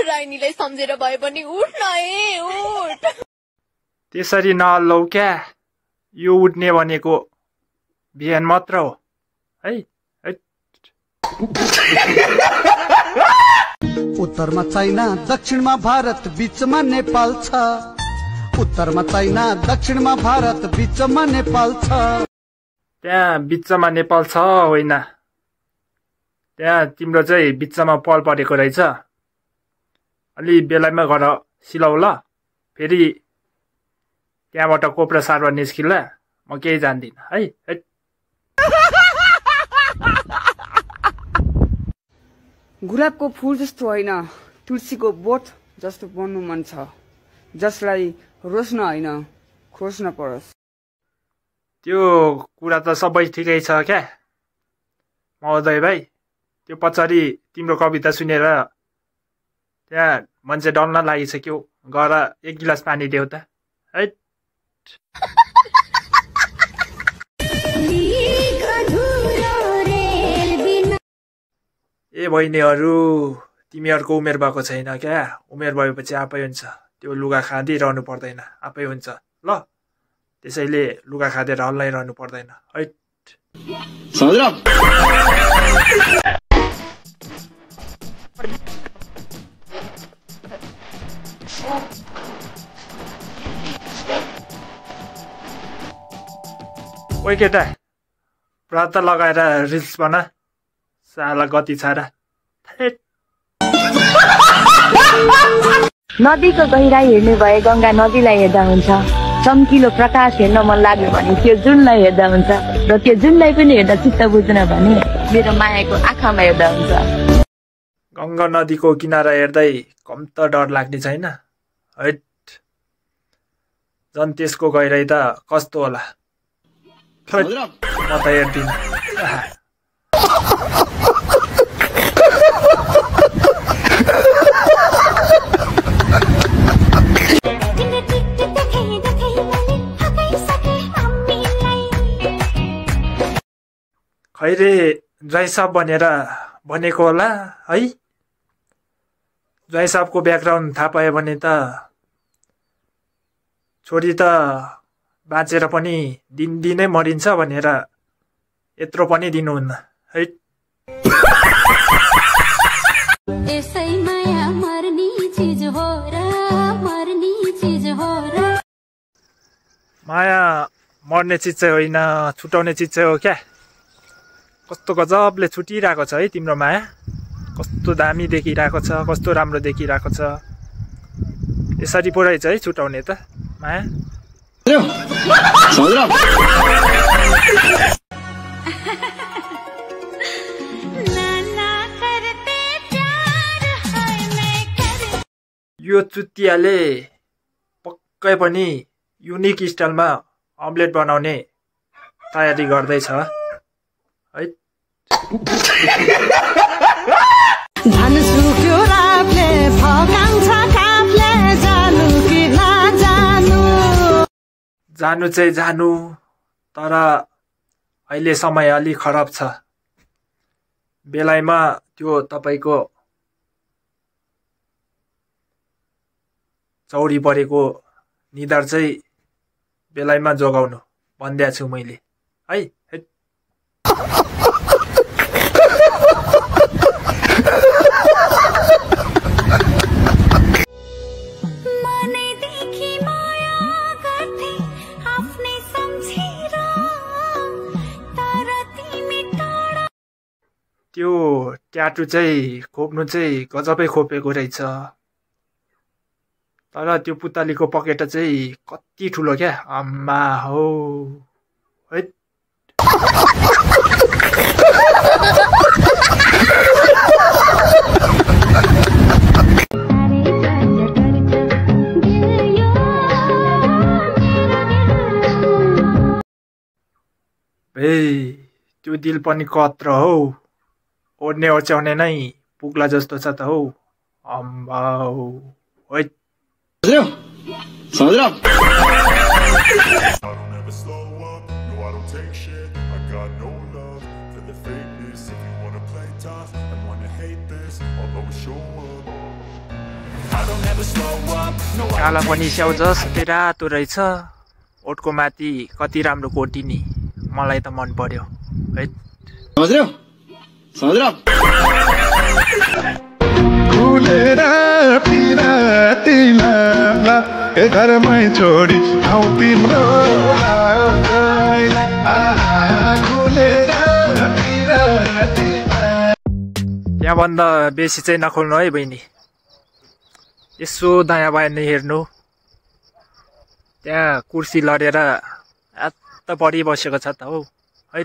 राइनीलाई सम्झेर भए पनि उठ न ए उठ। त्यसरी नहल्लौ क्या, यो उठ्ने भनेको बिहान मात्र हो है। उत्तरमा चाइना दक्षिणमा भारत बीचमा नेपाल छ। उत्तरमा चाइना दक्षिणमा भारत बीचमा नेपाल छ। त्यहाँ बिचमा नेपाल छ होइन, त्यहाँ तिम्रो चाहिँ बिचमा पल परेको रहेछ। अलि बेलामा गएर सिलाउ ल, फेरि त्यहाँबाट कोप्रा सारवा निस्किला, म केही जान्दिनँ है। गुलाबको फूल जस्तो होइन, तुलसीको बोट जस्तो बन्नु मन छ, जसलाई रोज्न होइन खोज्न परोस्। त्यो कुरा त सबै ठिकै छ क्या महोदय भाइ। त्यो पछाडि तिम्रो कविता सुनेर त्यहाँ मान्छे डल्न लागिसक्यो, गएर 1 गिलास पानी देऊ त है। ए बहिनीहरू, तिमीहरूको उमेर भएको छैन क्या, उमेर भएपछि आफै हुन्छ। त्यो लुगा खाँदिरहनु पर्दैन, आफै हुन्छ ल। त्यसैले लुगा खाँदेर हल्लाइरहनु पर्दैन है। ओइ केटा, व्रत लगाएर रिल्स बना, साला गति छाडा। नदीको गहिराई हेर्ने भए गंगा नदीलाई हेर्दा हुन्छ। चम्किलो प्रकाश हेर्न मन लाग्यो भने त्यो जुनलाई हेर्दा हुन्छ, र त्यो जुनलाई पनि हेर्दा चित्त बुझ्न भने मेरो मायाको आँखामा हेर्दा हुन्छ। गंगा नदीको किनारा हेर्दै कम त डर लाग्ने छैन है। झन् त्यसको गहिराई त कस्तो होला, म त हेर्दिनँ। खैरे ज्वाइँ भनेर भनेको होला है। ज्वाइँ ब्याकग्राउन्ड थाहा पायो भने त छोरी त बाँचेर पनि दिनदिनै मरिन्छ भनेर यत्रो पनि दिनुहुन्न है। माया मर्ने चिज चाहिँ होइन, छुटाउने चिज चाहिँ हो क्या। कस्तो गजबले छुटिरहेको छ है तिम्रो माया, कस्तो दामी देखिरहेको छ, कस्तो राम्रो देखिरहेको छ। यसरी पो रहेछ है छुटाउने त माया। यो चुतियाले पक्कै पनि युनिक स्टाइलमा अम्लेट बनाउने तयारी गर्दैछ है। जानु चाहिँ जानु, तर अहिले समय अलि खराब छ। बेलायमा त्यो तपाईको चौरी परेको निधार चाहिँ बेलायमा जोगाउनु भन्दै छु मैले है। त्यो ट्याटु चाहिँ खोप्नु चाहिँ गजबै खोपेको रहेछ, तर त्यो पुतलीको पकेट चाहिँ कति ठुलो क्या, आम्मा हो है। त्यो दिल पनि कत्र हौ, ओड्ने ओच्याउने नै पुग्ला जस्तो छ त हौ। अम्बा हो है। काला पनि स्याउ जस्तै रातो रहेछ ओठको माथि कति राम्रो कोटिनी मलाई त मन पर्यो है खुलेर पिरातिला घरमै छोडी आउ तिम्रो त्यहाँभन्दा बेसी चाहिँ नखोल्नु है बहिनी यसो दायाँ बायाँ नै हेर्नु त्यहाँ कुर्सी लडेर हात त परिबसेको छ त हौ है